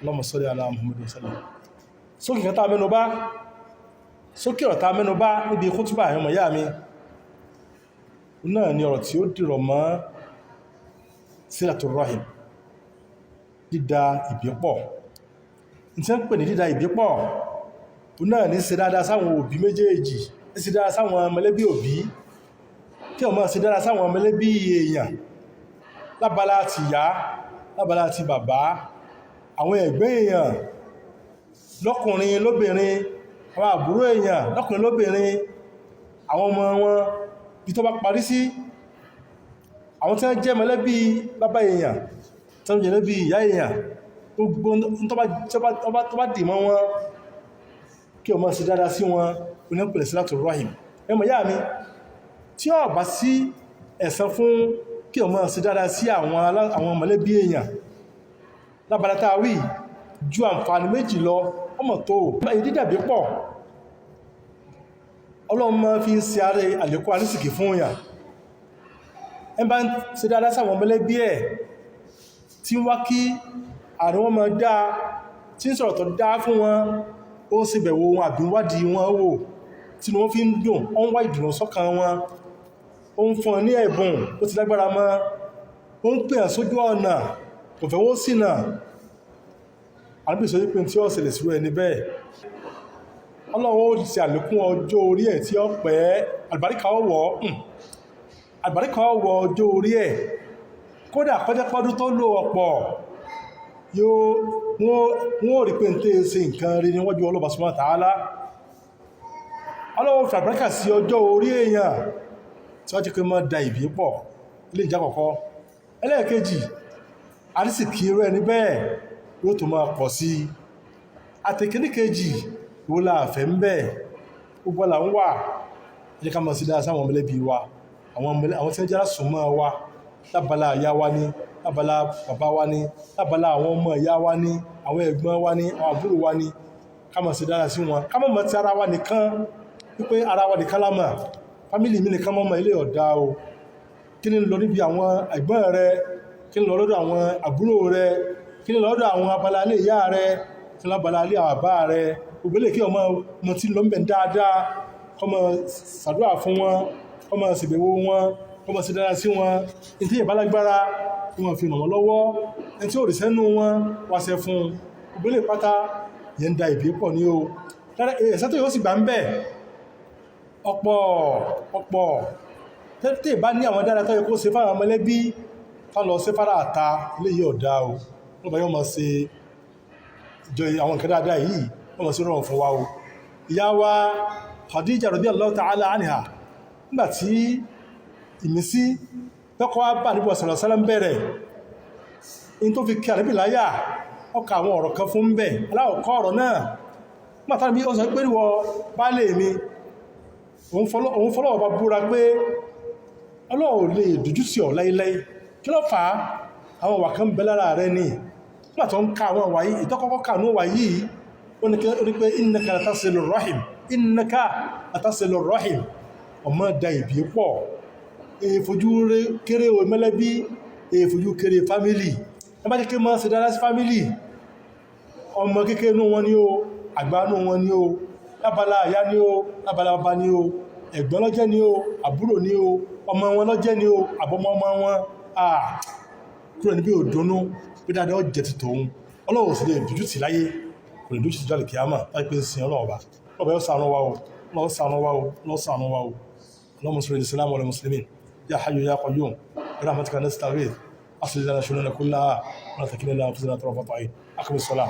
Allahumma salli ala Muhammad wa sallam. Sókè kan tá mẹ́nubá, sókè ọ̀rọ̀ tá mẹ́nubá níbi kútúbà, àwọn ọmọ ìyá mi, náà ni ọ̀rọ̀ tí ó dìrọ̀ mọ́ sílàtù rahim, dídá ìbípọ̀. Ní tí wọ́n pè ní dídá ìbípọ̀ náà ní ṣe dáadáa sáwọn òbí méjèèjì, ní ṣe dáadáa sáwọn mọ̀lẹ́bí òbí, kí ó máa ṣe dáadáa sáwọn mọ̀lẹ́bí èèyàn, lábala ti ìyá, lábala ti bàbá, àwọn ẹ̀gbẹ́ èèyàn lọ́kùnrin lóbìnrin, àwọn àbúrò èèyàn lọ́kùnrin lóbìnrin, àwọn ọmọ wọn, bí tó bá parí sí, àwọn tí wọ́n jẹ́ mọ̀lẹ́bí bàbá èèyàn, tí wọ́n jẹ́ mọ̀lẹ́bí ìyá èèyàn, gbogbo tó bá dì mọ́ wọn, kí o máa ṣe dáadáa sí wọn, onípìlẹ̀ sílátù rahim. Ẹmọ ìyá mi, tí ó bá sí ẹ̀san fún kí o máa ṣe dáadáa sí àwọn mọ̀lẹ́bí èèyàn lábala tá a wí ju àǹfààní méjì lọ, ọmọ tó ìdídàbí pọ̀, Ọlọ́run máa fi ń ṣe ààrẹ àlékún àrísìkì fún èèyàn. Ẹ bá ń ṣe dáadáa sáwọn mọ̀lẹ́bí ẹ̀, tí ń wá kí àrùn wọn máa dáa, tí ń sọ̀rọ̀ tó dáa fún wọn, ó sì bẹ̀wò wọn àbí wádìí wọn wò, tí wọ́n fi ń dùn, ó ń wá ìdùnnú sọ́kàn wọn, ó ń fún ní ẹ̀bùn ó ti lágbára mọ́, ó ń pè sójú ọ̀nà, kò fẹ́ wó sínà. Àbí sọ wípé tí ó ṣẹlẹ̀ sí ẹni bẹ́ẹ̀, Ọlọ́run ó ṣe àlékún ọjọ́ orí ẹ̀ tí ó pẹ́, àlùbáríkà ọwọ́, àlùbáríkà ọwọ́ ọjọ́ orí ẹ̀. Kódà kọjá pọ́dún tó lò ọ̀pọ̀, wọ́n rí pé ń tẹ́ ṣe nǹkan rí níwájú Ọlọ́run subhanahu wa ta'ala. Ọlọ́run fi àlùbáríkà sí ọjọ́ orí èèyàn tí wọ́n jẹ́ pé mọ́ da ìbí pọ̀ ilé ìjà kọ̀kọ́. Ẹlẹ́ẹ̀kejì, àrísìkí rẹ̀ ní bẹ́ẹ̀ yóò tó máa pọ̀ sí. Àtẹ̀kíníkejì ìwó láàfẹ́ ń bẹ̀, gbogbo là ń wà. Ẹ jẹ́ ká máa sí dáa sáwọn mọ̀lẹ́bí wa, àwọn tí wọ́n jẹ́ alásùnmọ́ wa, lábala ìyá wa ní, lábala bàbá wa ní, lábala àwọn ọmọ ìyá wa ní, àwọn ẹ̀gbọ́n wa ní, àwọn àbúrò wa ní, ká máa sí dáadáa sí wọn. Ká má mọ̀ ti ara wa nìkan, wípé ara wa nìkan la mọ̀, fámílì mi nìkan mọ́mọ́ ilé ọ̀dá o. Kí ni lọ níbi àwọn ẹ̀gbọ́n rẹ? Kí ni lọ lọ́dọ̀ àwọn àbúrò rẹ? Kí ni lọ lọ́dọ̀ àwọn abala ilé ìyá rẹ? Kí ni abala ilé àbá rẹ? Gbogbo ilé kí ọmọ ọmọ tí lọ ń bẹ̀ dáadáa, kó máa ṣàdúrà fún wọn, kó máa ṣèbẹ̀wò wọn, kó máa ṣe dáadáa sí wọn. Ní tí ìbálágbára kí wọ́n fi ràn wọ́n lọ́wọ́, ẹni tí ò rí sẹ́nu wọn wáṣẹ fún. Gbogbo ilé pátá yẹn ń da ìbí pọ̀ ní o. Ẹ̀sẹ̀ tó yóò sì gbà ń bẹ̀ ọ̀pọ̀ ọ̀pọ̀. Tí ìbá ní àwọn dáadáa tó yẹ kó ṣe fáwọn mọ̀lẹ́bí, ká lọ sí fárá àta ilé yìí ọ̀dá o. Wọ́n bá yọ́ mọ̀ ṣe ìjọ àwọn nǹkan dáadáa yìí, wọ́n mọ̀ sí rọrùn fún wa o. Ìyá wa Khadija radiyallahu ta'ala anha, nígbàtí ìmísí tọ́kọ́ wá bá níbi ọ̀sán ọ̀sán bẹ̀rẹ̀ in tó fi kí ànábì láyà, ọkà àwọn ọ̀rọ̀ kan fún bẹ̀. Aláwọ̀kọ́ ọ̀rọ̀ náà nígbàtí bí ó sọ pé wọ baálé mi, òun fọlọ́wọ́ bá búra pé Ọlọ́run lè dójú sí ọ láíláí. Kí ló fà á? Àwọn ìwà kan bẹ lára rẹ ni. Nígbà tó ń ka àwọn ìwà yìí, ìtọ́kọ́kọ́ kà ní ìwà yìí, ó ní pé innaka latasilu rahim, innaka latasilu rahim, ọmọ da ìbí pọ̀, èfojú kéré o mẹ́lẹ́bí, èfojú kéré fámílì. Ẹ bá jẹ́ kí máa ṣe dáadáa sí fámílì, ọmọ kékeré nú wọn ni o, àgbà nú wọn ni o, lábala ìyá ni o, lábala bàbá ni o, ẹ̀gbọ́n lọ́jẹ́ ni o, àbúrò ni o, ọmọ wọn lọ́jẹ́ ni o, àbọ́mọ ọmọ wọn, kúrò níbi òdúnú pé dáadáa jẹ́ ti tòun. Ọlọ́run sì lè dójú tì láyé, kò lè dójú tì jọ́ àlùkìyámà láì pé sin Ọlọ́run ọba. Ọlọ́run yóò ṣàánú wa o, Ọlọ́run ṣàánú wa o, Ọlọ́run ṣàánú wa o. Allahumma salli ala salam wal muslimin ya hayyu ya qayyum bi rahmatika nastaghith, aslih lana shururana kullaha wa la takilna ila anfusina tarfata ayn. Aqim as-salah.